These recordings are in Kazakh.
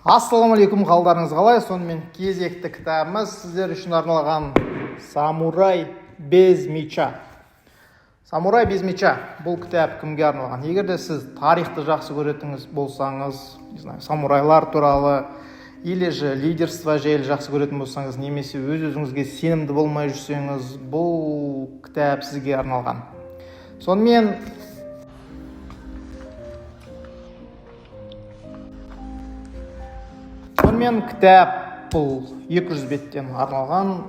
Ассалаумағалейкум, қалдарыңыз қалай? Сонымен, кезекті кітабымыз сіздер үшін арналған «Самурай без меча». «Самурай без меча». Бұл кітап кімге арналған? Егер де сіз тарихты жақсы көретіңіз болсаңыз, не знаю, самурайлар туралы или же лидерство жайлы жақсы көретін болсаңыз, немесе өз өзіңізге сенімді болмай жүрсеңіз, бұл кітап сізге арналған. Сонымен, кітап бұл 200 беттен арналған.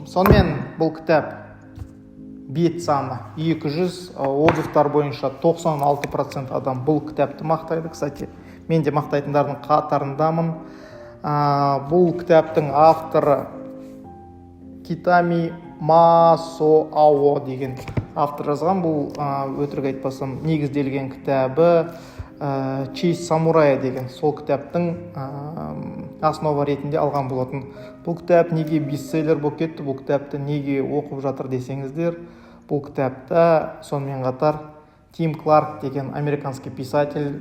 Сонымен, бұл кітап бет саны 200. Отзывтар бойынша 96% адам бұл кітапты мақтайды. Кстати, мен де мақтайтындардың қатарындамын. Бұл кітаптың авторы Китами Масао деген автор жазған. Бұл өтірік айтпасам, негізделген кітабы «Честь самурая» деген, сол кітаптың основа ретінде алған болатын. Бұл кітап неге бестселлер болып кетті, бұл кітапты неге оқып жатыр десеңіздер, бұл кітапта сонымен қатар Тим Кларк деген американский писатель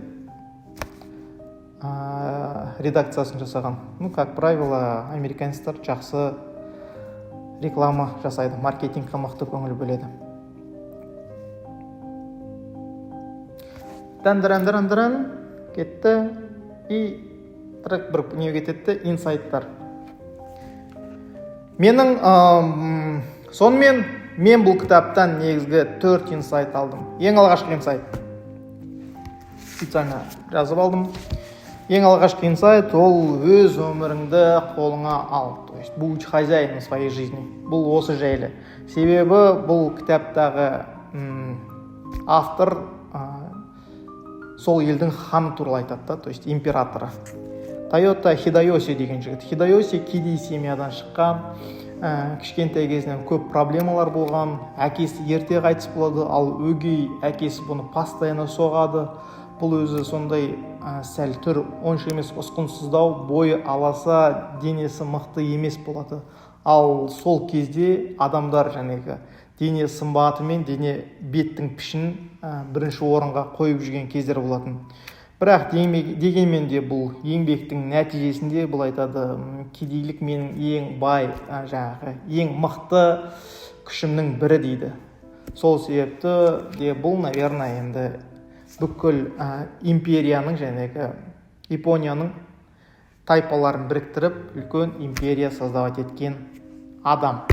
редакциясын жасаған. Ну, как правило, американецтер жақсы реклама жасайды, маркетингке мықты көңіл бөледі. Дан дран дран дран кетті и трек бір не кетеді, инсайттар менің. Сонымен, мен бұл кітаптан негізгі төрт инсайт алдым. Ең алғашқы инсайт, специально жазып алдым, ең алғашқы инсайт ол: өз өміріңді қолыңа ал, то есть будь хозяином своей жизни. Бұл осы жайлы, себебі бұл кітаптағы автор сол елдің ханы туралы айтады да, то есть императоры Тойота Хидэёси деген жігіт. Хидэёси кедей семьядан шыққан, кішкентай кезінен көп проблемалар болған. Әкесі ерте қайтыс болады, ал өгей әкесі бұны постоянно соғады. Бұл өзі сондай сәл түр онша емес, ұсқынсыздау, бойы аласа, денесі мықты емес болады. Ал сол кезде адамдар жаңағы дене сымбаты мен дене беттің пішінін бірінші орынға қойып жүрген кездер болатын. Бірақ дегенмен де бұл еңбектің нәтижесінде бұл айтады: «Кедейлік менің ең бай, жаңағы ең мықты күшімнің бірі», — дейді. Сол себепті де бұл, наверное, енді бүкіл империяның, жаңағы Японияның тайпаларын біріктіріп, үлкен империя создавать еткен адам.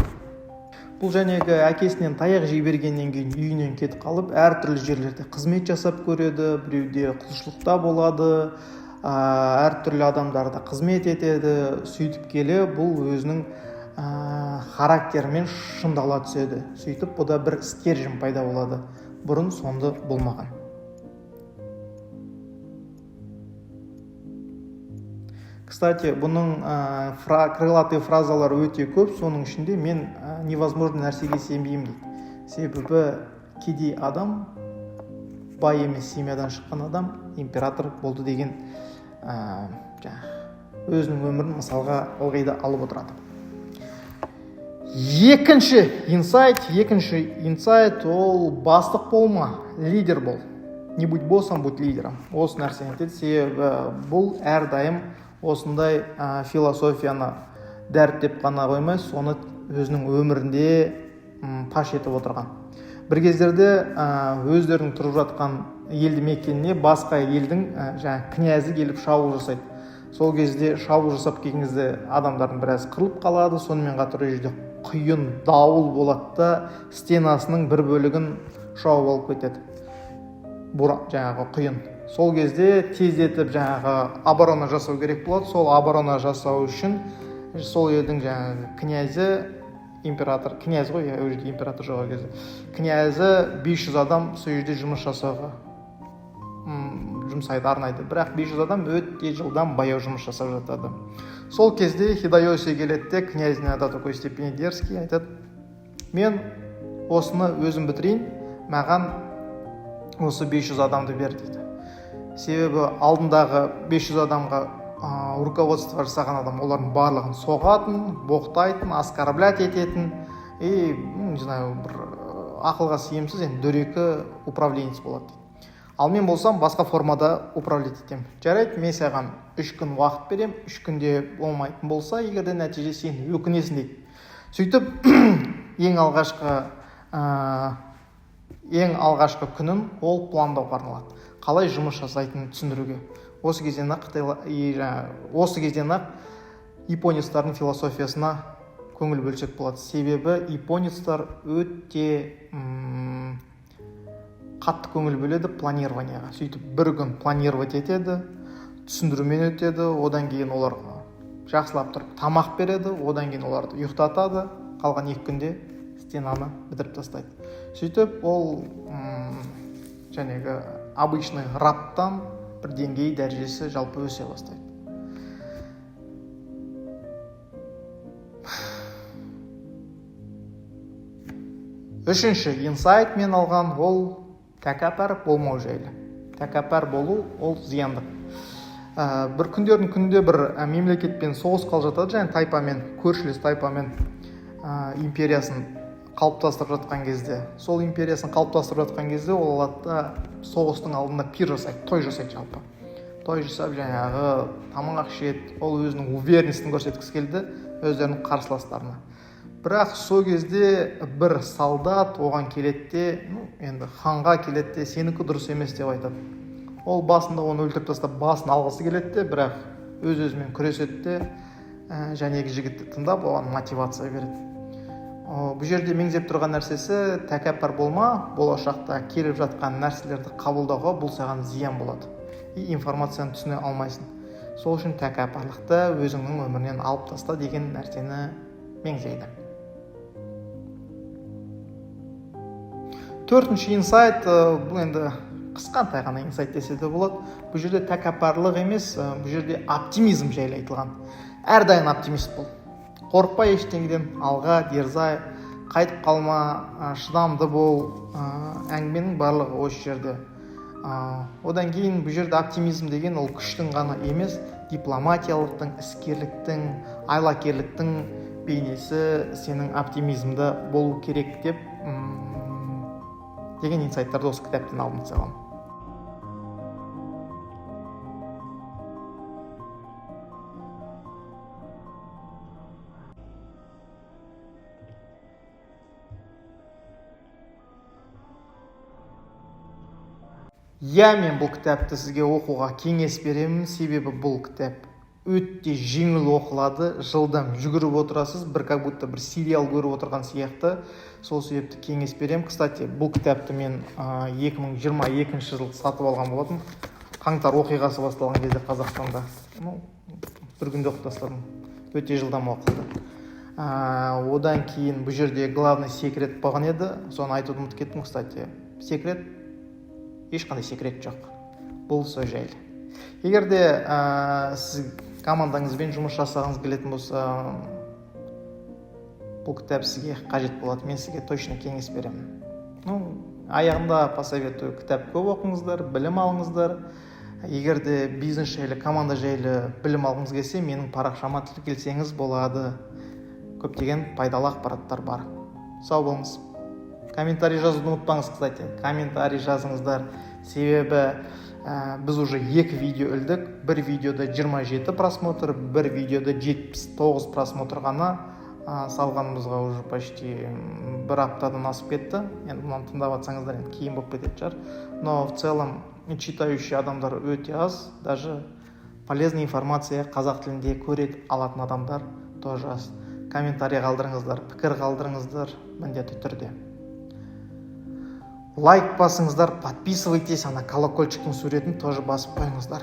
Бұл жәнегі әкесінен таяқ жей бергеннен кейін үйінен кетіп қалып, әртүрлі жерлерде қызмет жасап көреді. Біреуде құлшылықта болады, әртүрлі адамдарда қызмет етеді. Сөйтіп келе бұл өзінің характерімен шыңдала түседі. Сөйтіп бұда бір стержень пайда болады, бұрын сонды болмаған. Кстати, бұның крылатый фразалары өте көп. Соның ішінде «Мен невозможный нәрсеге сенбеймін» дейді. Себебі кедей адам, бай емес семьядан шыққан адам император болды деген, жаңағы өзінің өмірін мысалға ылғи да алып отырады. Екінші инсайт. Екінші инсайт ол: бастық болма, лидер бол. Не будь боссом, будь лидером. Осы нәрсені айтады, себебі бұл әрдайым осындай философияны дәріптеп қана қоймай, соны өзінің өмірінде паш етіп отырған. Бір кездерде өздерінің тұрып жатқан елді мекеніне басқа елдің жаңағы князі келіп шабуыл жасайды. Сол кезде шабуыл жасап келген кезде адамдардың біразы қырылып қалады. Сонымен қатар ол жерде құйын, дауыл болады да, стенасының бір бөлігін шауып алып кетеді бура, жаңағы құйын. Сол кезде тездетіп жаңағы оборона жасау керек болады. Сол оборона жасау үшін сол елдің жаңағы князі, император, князь ғой, иә, ол жерде император жоқ ол кезде, князі 500 адам сол жерде жұмыс жасауға жұмсайды, арнайды. Бірақ 500 адам өте жылдам, баяу жұмыс жасап жатады. Сол кезде Хидэёси келеді де, князь до такой степени дерзкий, айтады: «Мен осыны өзім бітірейін, маған осы 500 адамды бер», — дейді. Себебі алдындағы 500 адамға руководство жасаған адам олардың барлығын соғатын, боқтайтын, оскорблять ететін и, ну, не знаю, бір ақылға сыйымсыз, енді дөрекі управленец болады дейді. Ал мен болсам басқа формада управлять етемін. Жарайды, мен саған 3 күн уақыт берем, 3 күнде болмайтын болса, егер де нәтиже, сен өкінесің дейді. Сөйтіп ең алғашқы күнін ол пландауға арналады. Қалай жұмыс жасайтынын түсіндіруге. Осы кезден-ақ осы кезден-ақ японецтардың философиясына көңіл бөлсек болады. Себебі японецтар өте қатты көңіл бөледі планированияға. Сөйтіп бір күн планировать етеді, түсіндірумен өтеді, одан кейін оларға жақсылап тұрып тамақ береді, одан кейін оларды ұйықтатады, қалған 2 күнде стенаны бітіріп тастайды. Сөйтіп ол жаңағы обычный рабтан бір деңгей дәрежесі жалпы өсе бастайды. Үшінші инсайт мен алған ол тәкаппар болмау жайлы. Тәкаппар болу ол зияндық. Бір күндердің күнінде бір мемлекетпен соғыс қалып жатады, және тайпамен, көршілес тайпамен, империясын қалыптастырып жатқан кезде, сол империясын қалыптастырып жатқан кезде ол алады да соғыстың алдында пир жасайды, той жасайды жалпы. Той жасап жаңағы тамақ ішеді, ол өзінің уверенностін көрсеткісі келді өздерінің қарсыластарына. Бірақ сол кезде бір солдат оған келеді де, енді ханға келеді де, сенікі дұрыс емес деп айтады. Ол басында оны өлтіріп тастап басын алғысы келеді де, бірақ өз-өзімен күреседі де, жәнегі жігітті тыңдап оған мотивация береді. Бұл жерде меңзеп тұрған нәрсесі тәкаппар болма, болашақта келіп жатқан нәрселерді қабылдауға бұл саған зиян болады. И информацияны түсіне алмайсың. Сол үшін тәкаппарлықты өзіңнің өмірінен алып таста деген нәрсені меңзейді. Төртінші инсайт, бұл енді қысқантай ғана инсайт десе де болады. Бұл жерде тәкаппарлық емес, бұл жерде оптимизм жайлы айтылған. Әрдайым оптимист бол. Қорықпа ештеңеден, алға, дерзай, қайтып қалма, шыдамды бол, әңгіменің барлығы осы жерде. Одан кейін бұл жерде оптимизм деген ол күштің ғана емес, дипломатиялықтың, іскерліктің, айлакерліктің бейнесі сенің оптимизмді болу керек деп деген инсайттарды осы кітаптан алдым целом. Иә, мен бұл кітапты сізге оқуға кеңес беремін, себебі бұл кітап өте жеңіл оқылады, жылдам жүгіріп отырасыз, бір как будто бір сериал көріп отырған сияқты. Сол себепті кеңес беремін. Кстати, бұл кітапты мен 2022 жылы сатып алған болатын. Қаңтар оқиғасы басталған кезде Қазақстанда. Бір күнде оқып тастадым. Өте жылдам оқылды. Одан кейін бұл жерде главный секрет болған еді. Соны айтуды ұмытып кеттім, кстати. Секрет, ешқандай секрет жоқ. Бұл сол жайлы. Егер де сіз командаңызбен жұмыс жасағыңыз келетін болса, бұл кітап сізге қажет болады. Мен сізге точно кеңес беремін. Аяғында посоветую, кітап көп оқыңыздар, білім алыңыздар. Егер де бизнес жайлы, команда жайлы білім алғыңыз келсе, менің парақшама тіркелсеңіз болады. Көптеген пайдалы ақпараттар бар. Сау болыңыз. Комментарий жазуды ұмытпаңыз, кстати. Комментарий жазыңыздар. Себебі біз уже 2 видео ілдік. Бір видеода 27 просмотр, бір видеода 79 просмотр ғана. Салғанымызға уже почти бір аптадан асып кетті. Енді мынаны тыңдап жатсаңыздар, енді кейін болып кететін шығар. Но в целом читающий адамдар өте аз. Даже полезная информация қазақ тілінде көре алатын адамдар тоже аз. Комментарий қалдырыңыздар, пікір қалдырыңыздар міндетті түрде. Лайк басыңыздар, подписывайтесь, ана колокольчиктің суретін тоже басып қойыңыздар.